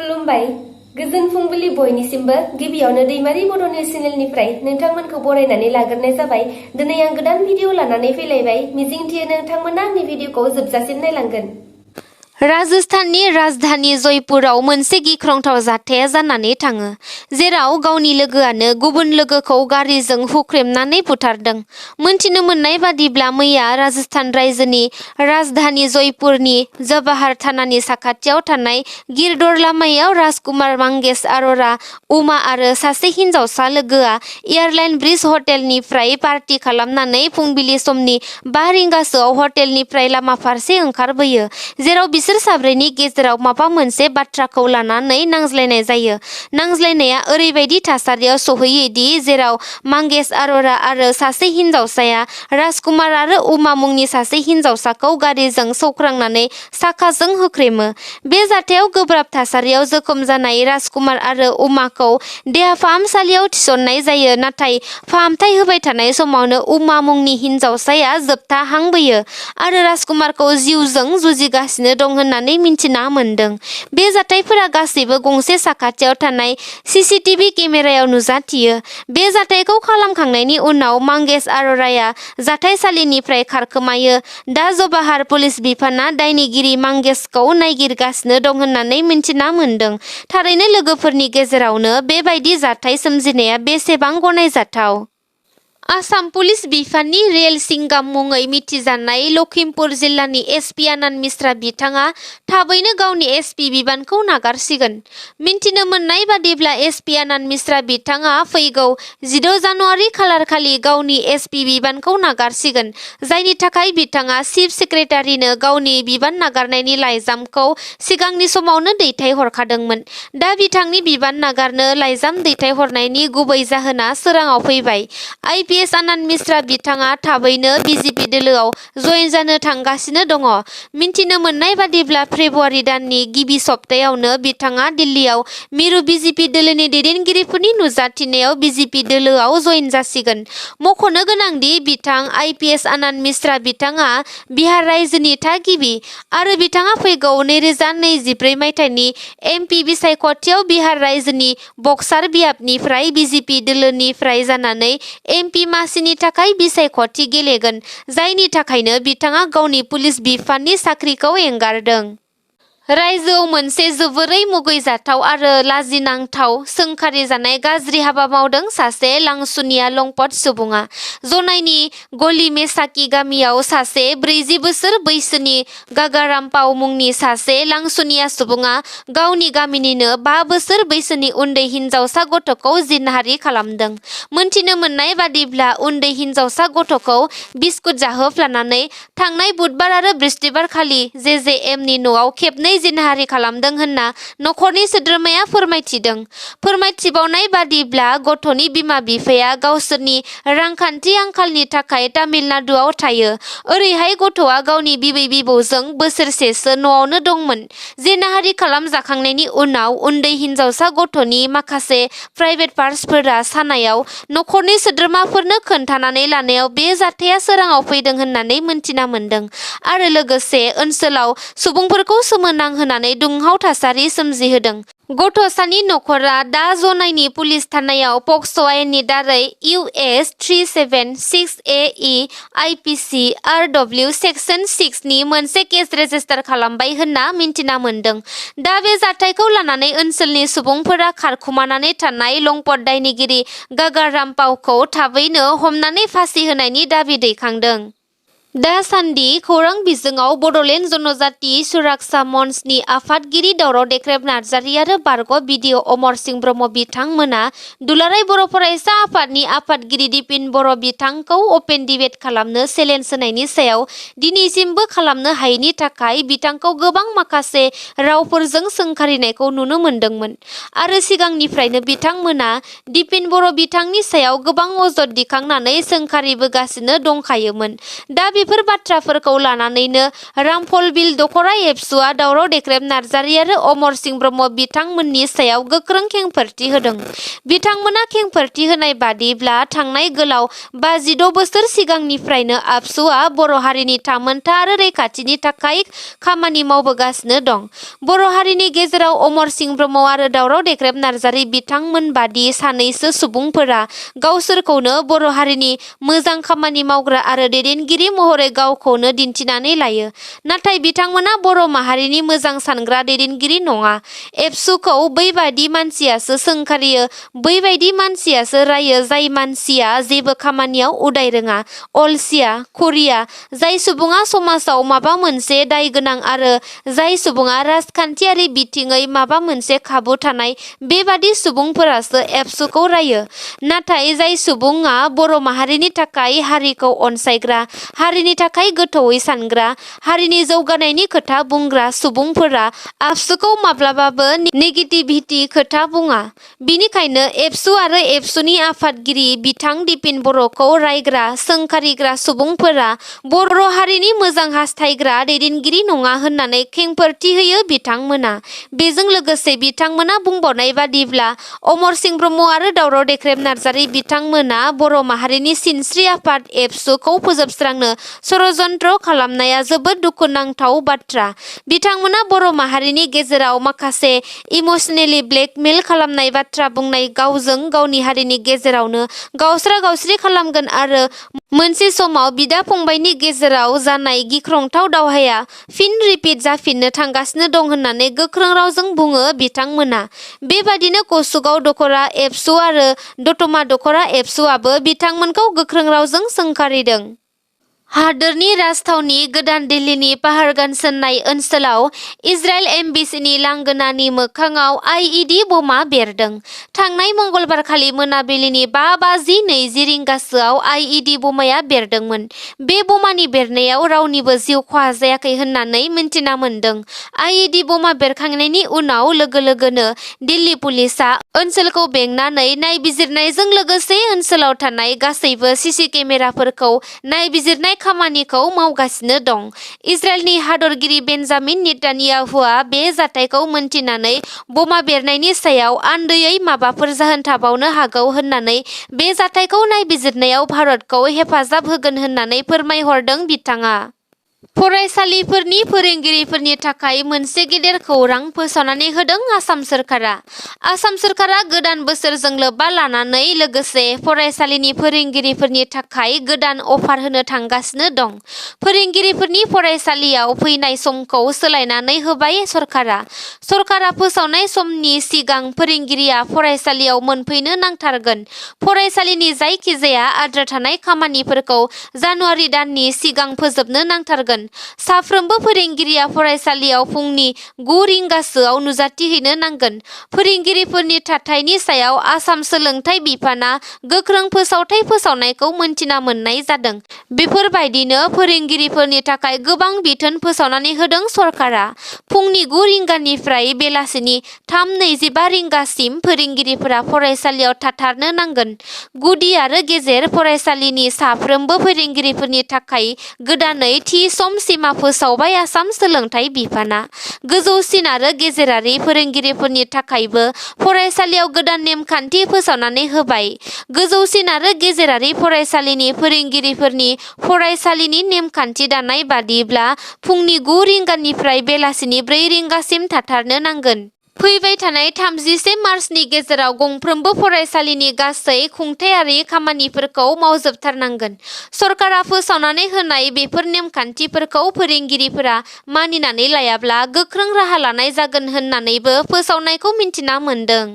खुलुमबाय गोजोन फुंबिलि बयनिसिमबो गिबियावनो दैमारि बड' निउस चेनेलनिफ्राय नोंथांमोनखौ बरायनानै लाग्रोनाय जाबाय। दिनै आं गोदान भिडिअ लानानै फैलायबाय। मिजिंथियो नोंथांमोना आंनि भिडिअखौ जोबजासिम नायलांगोन। राजस्थाननि राजधानी जयपुराव मोनसे गिख्रंथाव जाथाया जानानै थाङो, जेराव गावनि लोगोआनो गुबुन लोगोखौ गारिजों हुख्रेमनानै बुथारदों। मोनथिनो मोननाय बादिब्ला मैया राजस्थान रायजोनि राजधानी जयपुरनि जवाहर थानानि साखाथियाव थानाय गिरदर लामायाव राजकुमार मंगेश अरोरा, उमा आरो सासे हिनजावसा लोगोआ एयारलाइन ब्रिज हटेलनिफ्राय पार्टी खालामनानै फुंबिलि समनि 5 रिंगासोआव हटेलनिफ्राय लामा फारसे ओंखारबोयो, जेराव बिसोर साब्रैनि गेजेराव माबा मोनसे बाथ्राखौ लानानै नांज्लायनाय जायो। नांज्लायनाया ओरैबायदि थासारियाव सौहैयो दि जेराव मंगेश अरोरा आरो सासे हिनजावसाया राजकुमार आरो उमा मुंनि सासे हिनजावसाखौ गारिजों सौख्रांनानै साखाजों हुख्रेमो। बे जाथायाव गोब्राब थासारियाव जोखोम जानाय राजकुमार आरो उमाखौ देहा फाहामसालियाव थिसननाय जायो, नाथाय फाहामथाय होबाय थानाय समावनो उमा मुंनि हिनजावसाया जोबथा हां बोयो आरो राजकुमारखौ जिउजों जुजिगासिनो दं होननानै मिन्थिना मोन्दों। बे जाथायफोरा गासैबो गंसे साखाथियाव थानाय सीसीटीवी केमेरायाव नुजाथियो। बे जाथायखौ खालामखांनायनि उनाव मंगेश अरोराया जाथायसालिनिफ्राय खारखोमायो। दा जवाहर पुलिस बिफानआ दायनिगिरि मंगेशखौ नागिरगासिनो दं होननानै मिन्थिना मोन्दों। थारैनो लोगोफोरनि गेजेरावनो बेबायदि जाथाय सोमजिनाया बेसेबां गनायजाथाव। आसाम पुलिस बिफाननि रेल सिंगाम मुङै मिथिजानाय लखिमपुर जिल्लानि एसपि आनन्द मिश्रा बिथाङा थाबैनो गावनि एसपि बिबानखौ नागारसिगोन। मिन्थिनो मोननाय बादिब्ला एसपि आनन्द मिश्रा बिथाङा फैगौ 16 जानुवारि खालारखालि गावनि एसपि बिबानखौ नागारसिगोन, जायनि थाखाय बिथाङा चिफ सेक्रेटारिनो गावनि बिबान नागारनायनि लाइजामखौ सिगांनि समावनो दैथायहरखादोंमोन। दा बिथांनि बिबान नागारनो लाइजाम दैथायहरनायनि गुबै जाहोना सोराङाव फैबाय। आइपिएस आनन्द मिश्रा बिथाङा थाबैनो बिजेपि दोलोआव जयेन जानो थांगासिनो दङ। मिन्थिनो मोननाय बादिब्ला फेब्रुवारि दाननि गिबि सप्तायावनो बिथाङा दिल्लीयाव मिरु बिजेपि दोलोनि दैदेनगिरिफोरनि नुजाथिनायाव बिजेपि दोलोआव जयेन जासिगोन। मख'नो गोनांदि बिथां आइपिएस आनन्द मिश्रा बिथाङा बिहार रायजोनि थागिबि आरो बिथाङा फैगौ 2024 मायथाइनि एमपि बिसायख'थियाव बिहार रायजोनि बक्सार बियाबनिफ्राय बिजेपि दोलोनिफ्राय जानानै एमपि मासिनि थाखाय बिसायख'थि गेलेगोन, जायनि थाखायनो बिथाङा गावनि पुलिस बिफाननि साख्रिखौ एंगारदों। रायजोआव मोनसे जोबोरै मुगैजाथाव आरो लाजिनांथाव सोंखारिजानाय गाज्रि हाबा मावदों सासे लांसुनिया लंपट सुबुङा। जनाइनि गलीमेसाकी गामियाव सासे 40 बोसोर बैसोनि गागारामपाव मुंनि सासे लांसुनिया सुबुङा गावनि गामिनिनो 5 बोसोर बैसोनि उन्दै हिनजावसा गथ'खौ जिनाहारि खालामदों। मोनथिनो मोननाय बादिब्ला उन्दै हिनजावसा गथ'खौ बिस्कुट जाहोफ्लानानै थांनाय बुधबार आरो बृहस्पतिबारखालि जेजेएमनि न'आव खेबनै जिनाहारि खालामदों होनना नखरनि सोद्रोमाया फोरमायथिदों। फोरमायथिबावनाय बादिब्ला गथ'नि बिमा-बिफाया गावसोरनि रांखान्थि आंखालनि थाखाय तामिलनाडुआव थायो। ओरैहाय गथ'आ गावनि बिबै-बिबौजों बोसोरसेसो न'आवनो दंमोन। जिनाहारि खालामजाखांनायनि उनाव उन्दै हिनजावसा गथ'नि माखासे प्राइभेट पार्टसफोरा सानायाव नखरनि सोद्रोमाफोरनो खोन्थानानै लानायाव बे जाथाया सोराङाव फैदों होननानै मिन्थिना मोन्दों आरो लोगोसे ओनसोलाव सुबुंफोरखौ सोमोनांहोनानै दुंहाव थासारि सोमजिहोदों। गथ'सानि नखरा दा जनाइनि पुलिस थानायाव पक्स' आयेननि दारै इउएस 376A आइपिसि आरडब्लिउ सेक्सन 6 नि मोनसे केस रेजिस्टार खालामबाय होनना मिन्थिना मोन्दों। दा बे जाथायखौ लानानै ओनसोलनि सुबुंफोरा खारखुमानानै थानाय लंपट दायनिगिरि गागारामपावखौ थाबैनो हमनानै फासि होनायनि दाबि दैखांदों। दासान्दि खौरां बिजोङाव बड'लेण्ड जनजाति सुरक्षा मन्चनि आफादगिरि दावराव देख्रेब नार्जारि आरो बारग' बिडिअ अमर सिंह ब्रह्म बिथांमोना दुलाराय बर' फरायसा आफादनि आफादगिरि दिपिन बर' बिथांखौ अपेन डिबेट खालामनो चेलेन्ज होनायनि सायाव दिनैसिमबो खालामनो हायैनि थाखाय बिथांखौ गोबां माखासे रावफोरजों सोंखारिनायखौ नुनो मोन्दोंमोन आरो सिगांनिफ्रायनो बिथांमोना दिपिन बर' बिथांनि सायाव गोबां अजद दिखांनानै सोंखारिबोगासिनो दंखायोमोन। दा बेफोर बाथ्राफोरखौ लानानैनो रामफलबिल दख'रा एबसुआ दावराव देख्रेब नार्जारि आरो अमर सिंह ब्रह्म बिथांमोननि सायाव गोख्रों खेंफोरथि होदों। बिथांमोना खेंफोरथि होनाय बादिब्ला थांनाय गोलाव 56 बोसोर सिगांनिफ्रायनो आबसुआ बर' हारिनि थामोनथा आरो रैखाथिनि थाखाय खामानि मावबोगासिनो दं। बर' हारिनि गेजेराव अमर सिंह ब्रह्म आरो दावराव देख्रेब नार्जारि बिथांमोन बादि सानैसो सुबुंफोरा गावसोरखौनो बर' हारिनि मोजां खामानि मावग्रा आरो दैदेनगिरि महरै गावखौनो दिन्थिनानै लायो। नाथाय बिथांमोना बर' माहारिनि मोजां सानग्रा दैदेनगिरि नङा। एबसुखौ बैबादि मानसियासो सोंखारियो, बैबायदि मानसियासो रायो जाय मानसिया जेबो खामानियाव उदाय रोङा, अलसिया, खुरिया, जाय सुबुङा समाजाव माबा मोनसे दाय गोनां आरो जाय सुबुङा राजखान्थियारि बिथिङै माबा मोनसे खाबु थानाय बेबादि सुबुंफोरासो एबसुखौ रायो। नाथाय जाय सुबुङा बर' माहारिनि थाखाय, हारिखौ अनसायग्रा, हारिनि थाखाय गोथौयै सानग्रा, हारिनि जौगानायनि खोथा बुंग्रा सुबुंफोरा आबसुखौ माब्लाबाबो नेगेटिभिटि खोथा बुङा। बिनिखायनो एबसु आरो एबसुनि आफादगिरि बिथां दिपेन बर'खौ रायग्रा, सोंखारिग्रा सुबुंफोरा बर' हारिनि मोजां हास्थायग्रा दैदेनगिरि नङा होननानै खेंफोरथि होयो बिथांमोना। बेजों लोगोसे बिथांमोना बुंबावनाय बादिब्ला अमर सिंह ब्रह्म आरो दावराव देख्रेब नार्जारि बिथांमोना बर' माहारिनि सिनस्रि आफाद एबसुखौ फोजोबस्रांनो षड़यन्त्र खालामनाया जोबोद दुखुनांथाव बाथ्रा। बिथांमोना बर' माहारिनि गेजेराव माखासे इमसनेलि ब्लेकमेल खालामनाय बाथ्रा बुंनाय, गावजों गावनि हारिनि गेजेरावनो गावस्रा गावस्रि खालामगोन आरो मोनसे समाव बिदा फंबायनि गेजेराव जानाय गिख्रंथाव दावहाया फिन रिपिट जाफिननो थांगासिनो दं होननानै गोख्रों रावजों बुङो बिथांमोना। बेबादिनो कसुगाव दख'रा एबसु आरो दतमा दख'रा एबसुआबो बिथांमोनखौ गोख्रों रावजों सोंखारिदों। हादोरनि राजथावनि गोदान दिल्लीनि पाहाड़गानसोननाय ओनसोलाव इजराइल एम्बेसिनि लांगोनानि मोखाङाव आइइडि बमा बेरदों। थांनाय मंगलबारखालि मोनाबिलिनि 5:20 रिंगासोआव आइइडि बमाया बेरदोंमोन। बे बमानि बेरनायाव रावनिबो जिउ खहा जायाखै होननानै मिन्थिना मोन्दों। आइइडि बमा बेरखांनायनि उनाव लोगो लोगोनो दिल्ली पुलिसआ ओनसोलखौ बेंनानै नायबिजिरनायजों लोगोसे ओनसोलाव थानाय गासैबो सिसि केमेराफोरखौ नायबिजिरनाय खामानिखौ मावगासिनो दं। इजराइलनि हादरगिरि बेन्जामिन नेतान्याहुआ बे जाथायखौ मोनथिनानै बमा बेरनायनि सायाव आन्दोयै माबाफोर जाहोन थाबावनो हागौ होननानै बे जाथायखौ नायबिजिरनायाव भारतखौ हेफाजाब होगोन होननानै फोरमायहरदों बिथाङा। फरायसालिफोरनि फोरोंगिरिफोरनि थाखाय मोनसे गेदेर खौरां फोसावनानै होदों आसाम सोरखारा। आसाम सोरखारा गोदान बोसोरजों लोब्बा लानानै लोगोसे फरायसालिनि फोरोंगिरिफोरनि थाखाय गोदान अफार होनो थांगासिनो दं। फोरोंगिरिफोरनि फरायसालियाव फैनाय समखौ सोलायनानै होबाय सरकारा। सरकारा फोसावनाय समनि सिगां फोरोंगिरिया फरायसालियाव मोनफैनो नांथारगोन। फरायसालिनि जायखिजाया आद्रा थानाय खामानिफोरखौ जानुवारि दाननि सिगां फोजोबनो नांथारगोन। साफ्रोमबो फोरोंगिरिया फरायसालियाव फुंनि 9 रिंगासोआव नुजाथिहैनो नांगोन। फोरोंगिरिफोरनि थाथायनि सायाव आसाम सोलोंथाइ बिफाना गोख्रों फोसावथाय फोसावनायखौ मोनथिना मोननाय जादों। बेफोरबायदिनो फोरोंगिरिफोरनि थाखाय गोबां बिथोन फोसावनानै होदों सरकारा। फुंनि 9 रिंगानिफ्राय बेलासिनि 3:25 रिंगासिम फोरोंगिरिफोरा फरायसालियाव थाथारनो नांगोन। गुदि आरो गेजेर फरायसालिनि साफ्रोमबो फोरोंगिरिफोरनि थाखाय गोदानै थि सम सिमा फोसावबाय आसाम सोलोंथाइ बिफाना। गोजौसिन आरो गेजेरारि फोरोंगिरिफोरनि थाखायबो फरायसालियाव गोदान नेमखान्थि फोसावनानै होबाय। गोजौसिन आरो गेजेरारि फरायसालिनि फोरोंगिरिफोरनि फरायसालिनि नेमखान्थि दानाय बादिब्ला फुंनि 9 रिंगानिफ्राय बेलासिनि 4 रिंगासिम थाथारनो नांगोन। फैबाय थानाय 31 मार्चनि गेजेराव गंफ्रोमबो फरायसालिनि गासै खुंथायारि खामानिफोरखौ मावजोबथारनांगोन। सरकारा फोसावनानै होनाय बेफोर नेमखान्थिफोरखौ फोरोंगिरिफोरा मानिनानै लायाब्ला गोख्रों राहा लानाय जागोन होननानैबो फोसावनायखौ मिन्थिना मोन्दों।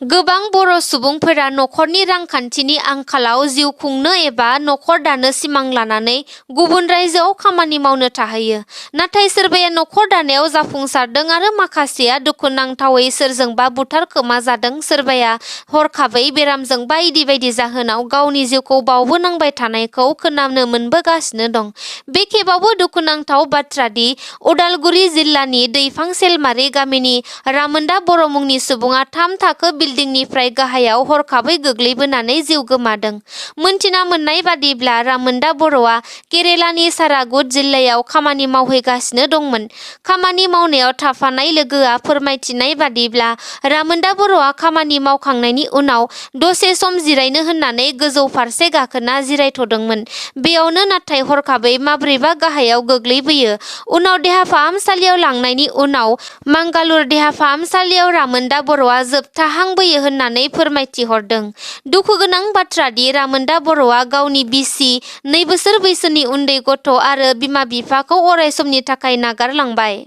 गोबां बर' सुबुंफोरा नखरनि रांखान्थिनि आंखालाव जिउ खुंनो एबा नखर दानो सिमां लानानै गुबुन रायजोआव खामानि मावनो थाहैयो। नाथाय सोरबाया नखर दानायाव जाफुंसारदों आरो माखासेया दुखुनांथावै सोरजोंबा बुथारखोमा जादों। सोरबाया हरखाबै बेरामजों बायदि बायदि जाहोनाव गावनि जिउखौ बावबोनांबाय थानायखौ खोनानो मोनबोगासिनो दं। बे खेबावबो दुखुनांथाव बाथ्रा दि उदालगुरि जिल्लानि दैफां सेलमारि गामिनि रामोनदा बर' मुंनि सुबुङा 3 थाखो बिल्डिंनिफ्राय गाहायाव हरखाबै गोग्लैबोनानै जिउ गोमादों। मोनथिना मोननाय बादिब्ला रामोनदा बर'आ केरेलानि सारागुट जिल्लायाव खामानि मावहैगासिनो दंमोन। खामानि मावनायाव थाफानाय लोगोआ फोरमायथिनाय बादिब्ला रामोनदा बर'आ खामानि मावखांनायनि उनाव दसे सम जिरायनो होननानै गोजौ फारसे गाखोना जिरायथ'दोंमोन। बेयावनो नाथाय हरखाबै माब्रैबा गाहायाव गोग्लैबोयो। उनाव देहा फाहामसालियाव लांनायनि उनाव मांगालुर देहा फाहामसालियाव रामोनदा बर'आ जोबथाहांबोयो होननानै फोरमायथिहरदों। दुखुगोनां बाथ्रा दि रामोनदा बर'आ गावनि बिसि, 2 बोसोर बैसोनि उन्दै गथ' आरो बिमा-बिफाखौ अरायसमनि थाखाय नागारलांबाय।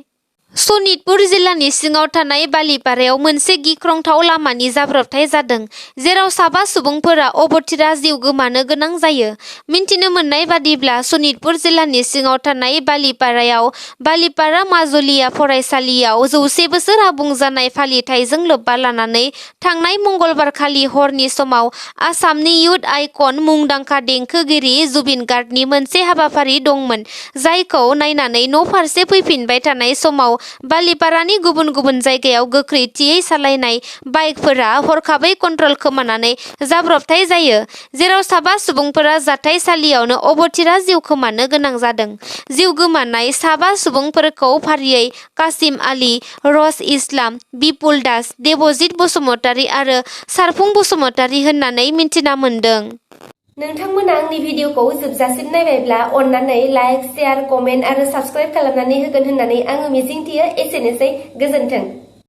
सनितपुर जिल्लानि सिङाव थानाय बालिपारायाव मोनसे गिख्रंथाव लामानि जाब्रबथाय जादों, जेराव 7 सुबुंफोरा अबथिरा जिउ गोमानो गोनां जायो। मिन्थिनो मोननाय बादिब्ला सनितपुर जिल्लानि सिङाव थानाय बालिपारायाव बालिपारा माजुलिया फरायसालियाव 100 बोसोर आबुं जानाय फालिथायजों लोब्बा लानानै थांनाय मंगलबारखालि हरनि समाव आसामनि इयुथ आइकन मुंदांखा देंखोगिरि जुबिन गार्गनि मोनसे हाबाफारि दंमोन, जायखौ नायनानै न'फारसे फैफिनबाय थानाय समाव बालिपारानि गुबुन गुबुन जायगायाव गोख्रैथियै सालायनाय बाइकफोरा हरखाबै कन्ट्रल खोमानानै जाब्रबथाय जायो, जेराव 7 सुबुंफोरा जाथायसालियावनो अबथिरा जिउ खोमानो गोनां जादों। जिउ गोमानाय 7 सुबुंफोरखौ फारियै कासिम आली, रस इस्लाम, बिपुल दास, देबजित बसुमतारी आरो सारफुं बसुमतारी होननानै मिन्थिना मोन्दों। नोंथांमोना आंनि भिडिअखौ जोबजासिम नायबायब्ला अन्नानै लाइक, शेयार, कमेन्ट आरो साबस्क्राइब खालामनानै होगोन होननानै आङो मिजिंथियो। एसेनोसै, गोजोन्थों।